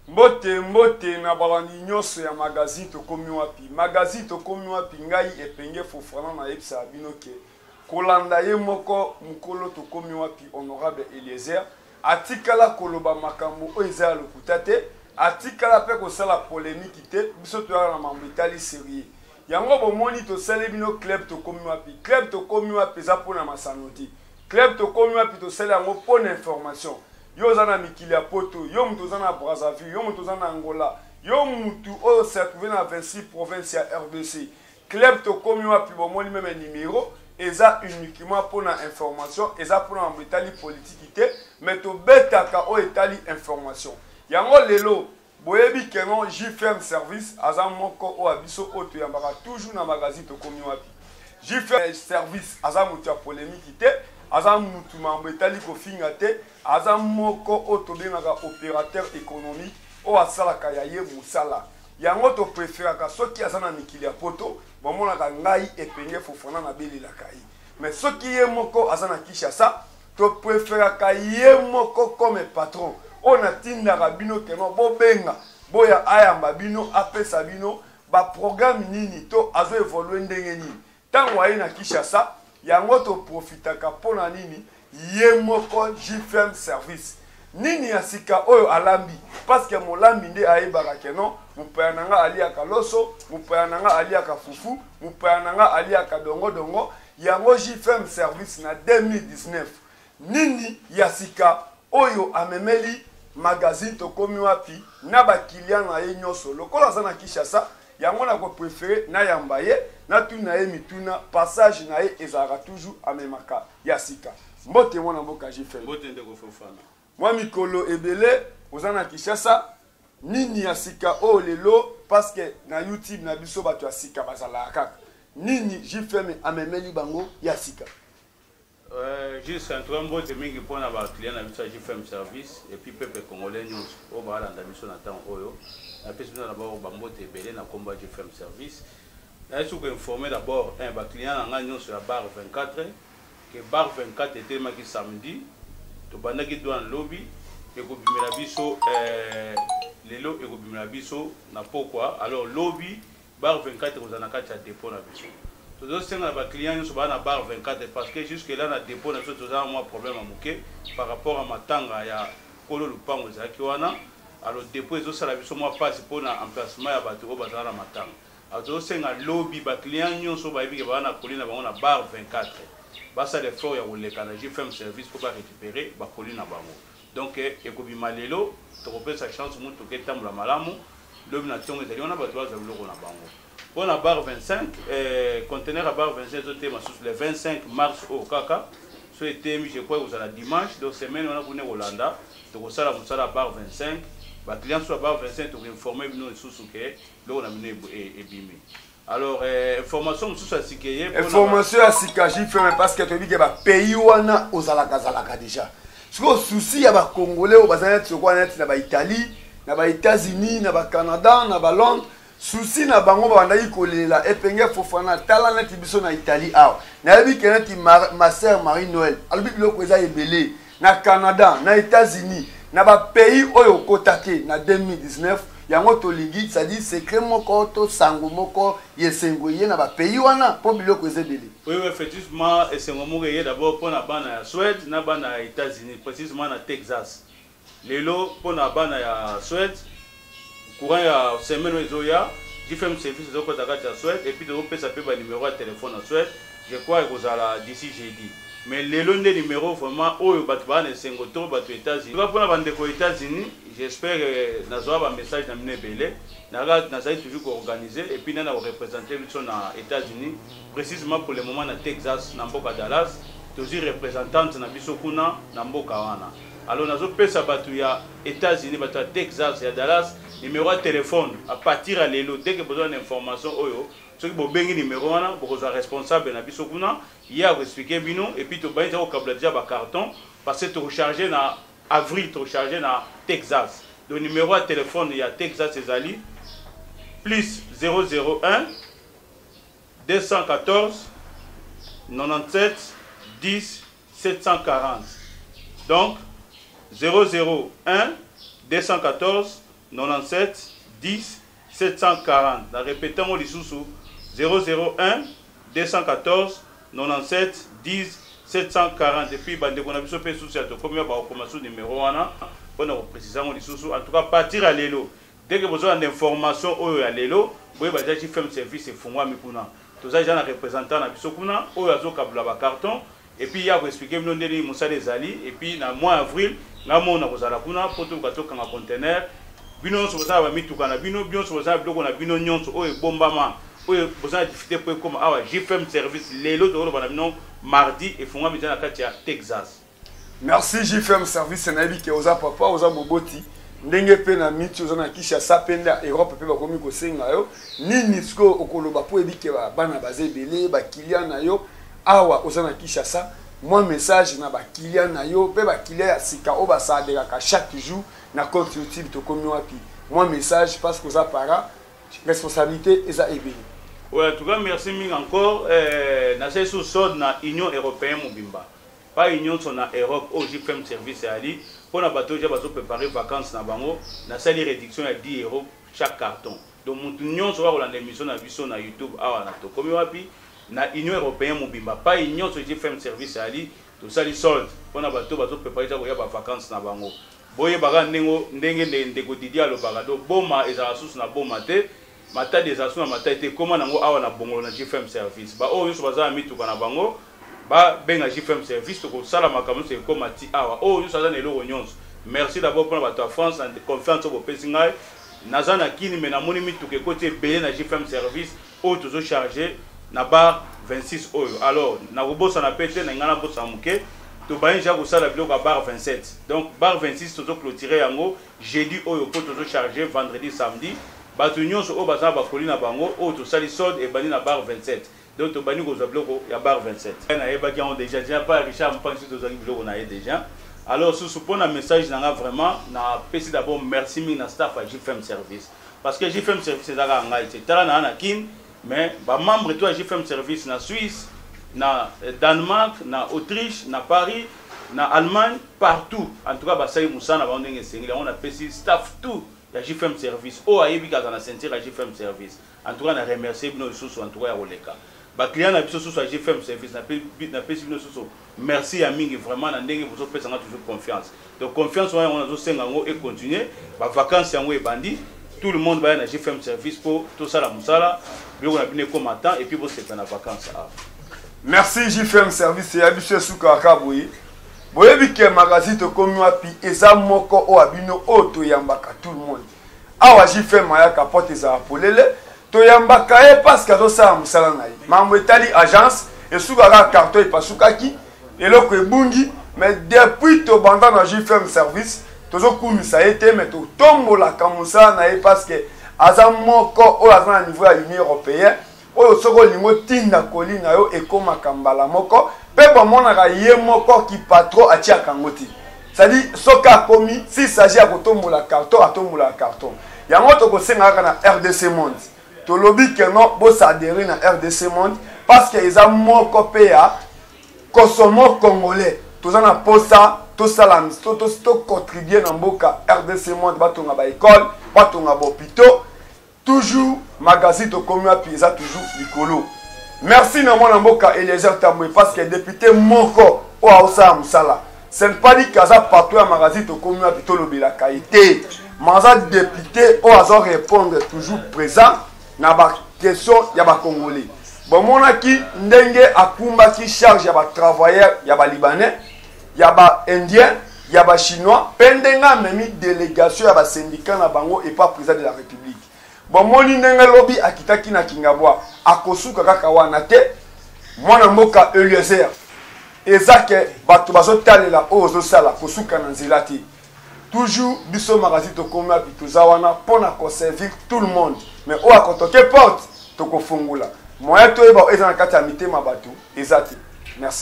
Mbote mbote na balandi nyonso ya magazine Tokomi Wapi. Magazine Tokomi Wapi, ngai Epenge Fofana nayebisaka bino ke kolanda ye moko mokolo Tokomi Wapi Honorable Eliezer atikala koloba makambo oyo eza ya lokuta te, atikala pe kosala polemique te. Biso toyaka na mambo etali serieux. Yango bomoni tosali bino club Tokomi Wapi. Club Tokomi Wapi eza pona masano te. Club Tokomi Wapi tosali yango pona information. Yo oza na mikili ya poto, yo mutu oza na Brazzaville, yo mutu oza na Angola, yo mutu oyo se retrouver na 26 provinces ya RDC. Club Tokomi Wapi bomoni meme numero eza uniquement pona information, eza pona mambo etali politique te, mais tobetaka oyo etali information. Yango lelo boyebi que non JFM Service aza moko oyo ya biso oyo toyambaka toujours na magazine Tokomi Wapi. JFM Service aza mutu ya polemique te, aza mutu mambo etali kofinga te, aza moko oyo tobengaka opérateur économique oyo asalaka ya ye mosala. Yango to preferaka soki aza na mikili ya poto, bamonaka ngai Epenge Fofana nabelelaka ye. Mais soki ye moko aza na Kinshasa, to preferaka ye moko comme patron oyo natindaka bino que non bobenga boya ayamba bino apesa bino ba programme nini to azo evoluer ndenge nini tango aye na Kinshasa. Yango to profitaka pona nini ye moko JFM Service nini ya sika oyo alambi, parce que molambi nde ayebaka que non mopaya na nga aliaka loso, mopaya na nga aliaka fufu, mopaya na nga aliaka dongo dongo. Yango JFM Service na 2019 nini ya sika oyo amemeli magazine Tokomi Wapi na ba client na ye nyonso lokola aza na Kinshasa. Yango na ko preferer nayamba ye, natuna ye mituna, passage na ye ezalaka toujours amemaka ya sika. Mbote mwana mboka JFM. Mbote ndeko Fofana. Mwa mikolo ebele oza na Kinshasa, nini ya sika oyo lelo, parce que na YouTube na biso bato ya sika bazalaka kaka. Nini JFM amemeli bango ya sika? Juste en tout cas mbote mingi pona ba clients na biso ya JFM Service et puis peuple congolais nyonso oyo balanda biso na ntango oyo. Napesi bino d'abord ba mbote ebele na kombo ya JFM Service. Naye soki informer d'abord un ba clients na ngai nyonso ya bar 24 que bar 24 etelemaki samedi, tobandaki douane lobi, ekobimela biso lelo, ekobimela biso na pokwa. Alors lobi bar 24 ekozala na kati ya depot na biso. Tozosenga na ba clients nyonso baa na bar 24 parce que jusque là na depot na biso toza na mwa problème ya moke par rapport à matanga ya kolo lupango ezalaki wana. Alors depot ezosala biso mwa pasi mpona emplacement ya bato oyo bazala na matanga. Alors tozosenga lobi ba clients nyonso bayebi ke baa na colis na bango na bar 24 basala effort ya koleka na JFM Service mpo ba récupérer ba colis na bango. Donc ekobima lelo, tokopesa chance mutuka etambola malamu. Lobi na ntongo ezali wana bato bazwa biloko na bango. Mpo na bar 25, conteneur ya bar 25 ezotema susu le 25 mars oyo kaka. So etemi, je crois ekozala dimanche, donc semaine wana kuna ekolanda tokosala mosala ya bar 25. Ba clients ya bar 25 tokoinforme bino lisusu ke biloko na bino ebimi. Alors information mosusu ya sika eye mpona ba Information ya sika JFM, parce que toyebi ke ba pays wana ozalaka zalaka déjà. Sikoyo souci ya ba Congolais oyo baza neti lokola neti na ba Italie, na ba États-Unis, na ba Canada, na ba Londres, souci na bango babandaki kolela Epenge Fofana, tala neti biso na Italie awa. Nayebi ke neti ma sœur Marie Noël alobi biloko eza ebele na Canada, na États-Unis, na ba pays oyo okota te na 2019. Yango tolingi, c'est-à-dire secret moko to sango moko ya esengo eye na ba pays wana po biloko eza ebele. Oui, oui, effectivement, esengo moko eye d'abord pona bana ya Suède na bana ya États-Unis, précisément na Texas. Lelo pona bana ya Suède, courant ya semaine oyo ezoya, JFM Service ezokota kati ya Suède et puis tozopesa pe ba numéro ya téléphone na Suède. Je crois ekozala d'ici jeudi. Mais lelo nde numéro vraiment oyo bato baa na esengo trop, bato ya États-Unis. Pona bandeko ya États-Unis, j'espère nazwa ba message na bino ebele. Nazali toujours koorganiser et puis nana koreprésenter biso na États-Unis, précisément pour le moment na Texas, na mboka Dallas. Tozwi représentante na biso kuna na mboka wana. Alors nazopesa bato ya États-Unis, bato ya Texas, ya Dallas, numéro ya téléphone à partir ya lelo. Dès que bozwa na information oyo, soki bobengi numéro wana, bokozwa responsable na biso kuna, ye akoexpliquer bino. Et puis tobandi kokabula déjà ba carton parce que tokocharge na avril, tokocharge na Texas. Donc numéro ya téléphone ya Texas ezali plus zéro zéro un 214 97 10 740. Donc zéro zéro un 214 97 10 740. Na répéter yango lisusu, 001 214 97 10 740. Et puis bandeko na biso mpe susu ya Tokomi bakokoma su numéro wana mpona kopréciser yango lisusu. En tout cas, partir ya lelo, dès que bozolanda information oyo ya lelo, boyeba deja JFM Service efungwami kuna. Toza deja na représentant na biso kuna oyo azokabula bacarton et puis ya koexpliquer bino ndenge nini mosala ezali. Et puis na mois avril, nga mona kozala kuna mpo toluka tokanga conteneur. Bino nyonso bozala bamituka na bino, bino nyonso bozala biloko na bino nyonso oyo ebombama, oyo boza na difficulté mpo ekóma awa, JFM Service lelo tokoloba na bino mardi efungwami eza na kati ya Texas. Merci JFM Service. Nayebi ke oza papa, oza moboti, ndenge mpe na miti oza na Kinshasa mpe nde Europe mpe bakomi kosenga yo nini. Sikoyo okoloba mpo oyebi ke bana baza ebele, baclient na yo awa oza na Kinshasa, mwa message na baclient na yo mpe baclient ya sika oyo basadelaka chaque jour na compte YouTube Tokomi Wapi, mwa message, parce que oza para responsabilité eza ebele. Ouais, en tout cas, merci mingi encore. Nasali sous solde na Union européenne mobimba, pas nyonso na Europe oyo JFM Service eyali mpona bato oyo bazopréparer vacances na bango. Nasali réduction ya 10 € chaque carton. Donc motu nyonso bakolanda émission na biso na YouTube awa na Tokomi Wapi, na Union européenne mobimba, pai nyonso JFM Service eyali, tosali solde mpona bato bazopréparer eza koya bavacances na bango. Boyebaka ndenge ndenge ndeko Didi alobaka, do boma ezala susu na boma te, Matadi ezala susu na Matadi te, ekóma nango awa na Bongolo na JFM Service. Baoyo nyonso baza na mituka na bango, babenga JFM Service, tokosala makambo nyonso ekóma ti awa. Oyo nyonso aza na eloko nyonso, merci d'abord mpona bato ya France na confiance oyo bopesi ngai. Naza na Kini, me namoni mituka ekoti ebele na JFM Service oyo tozocharger na bar 26 oyo. Alors nakobosana mpe te na ngai, nabosana moke, tobandi deja kosala biloko ya bar 27. Donc bar 26 tozoclôturer yango jeudi oyo mpo tozocharger vendredi, samedi. Bato nyonso oyo baza na bacolis na bango oyo tosali solde ebandi na bar 27, donc tobandi kozwa biloko ya bar 27. Nayebaki yango déjà pa Richard Mpangi, tozwaki biloko na ye déjà. Alors susu mpona message na nga, vraiment napesi d'abord merci mingi na staff ya JFM Service, parce que JFM Service eza kaka ngai te. Tala na na Kine, mais bamembre to ya JFM Service na Suisse, na Danemark, na Autriche, na Paris, na Allemagne, partout, en tout cas basali mosala na bango ndenge esengeli. Yango napesi staff tout ya JFM Service oyo ayebi kaka na ceinture ya JFM Service, en tout cas na remercier bino lisusu. En tout cas ya koleka baclient na biso susu ya JFM Service, napesi bino susu merci ya mingi vraiment na ndenge bozopesanga toujours confiance. Donc confiance wana yango nazosenga yango econtinue. Bavacance yango ebandi, tout le monde baya na JFM Service mpo tosala mosala, biloko na bino ekóma temps et puis bosepa na vacance awa. Merci JFM Service. Ya biso esukaka boye. Boyebi ke magazine Tokomi Wapi eza moko oyo ya bino oyo toyambaka tout le monde awa. JFM ayaka, porte ezala polele, toyambaka ye parce que azosala mosala na ye. Makambo etali agence esukaka carton epasukaki, eloko ebungi, mais depuis tobanda na JFM Service, tozokumisa ye te, mais totombolaka mosala na ye parce que aza moko oyo aza na niveau ya Union européenne, oyo soki olingi otinda colis na yo ekómaka mbala moko mpe bamonaka ye moko ki patron atiaka yango te. C'est-à-dire soki akomi, s'il s'agit ya kotombola carton, atombolaka carton yango. Tokosenga kaka na RDC Monde, tolobi ke non, boadhérer na RDC Monde parce que eza moko mpe ya consommant congolais. Toza na posa tosala, tocontribuer na mboka. RDC Monde batonga baécole, batonga bahôpitaux. Toujours magazine Tokomi Wapi eza toujours likolo. Merci na mwana mboka Eliezer Tambwe, parce que député moko oyo aosala mosala. Ce n'est pas dit qu'aza patron ya magazine Tokomi Wapi tolobelaka ye te, mais aza député oyo aza répondre toujours présent na baquestion ya bacongolais. Bomonaki ndenge akumbaki charge ya batravailleur ya balibanais, ya baindien, ya bachinois, mpe ndenge amemi délégation ya basyndicat na bango epa président de la République. Bomoni ndenge lobi akitaki na Kingabwa. Akosuka kaka wana te. Mwana mboka Eliezer, eza ke bato bazotalela oyo ozosala, kosuka na nzela te. Toujours biso magazine Tokomi Wapi toza wana mpo na koservir tout le monde, mais oyo akotoke porte, tokofungola. Moyen toyeba oyo eza na kati ya mitema bato eza te.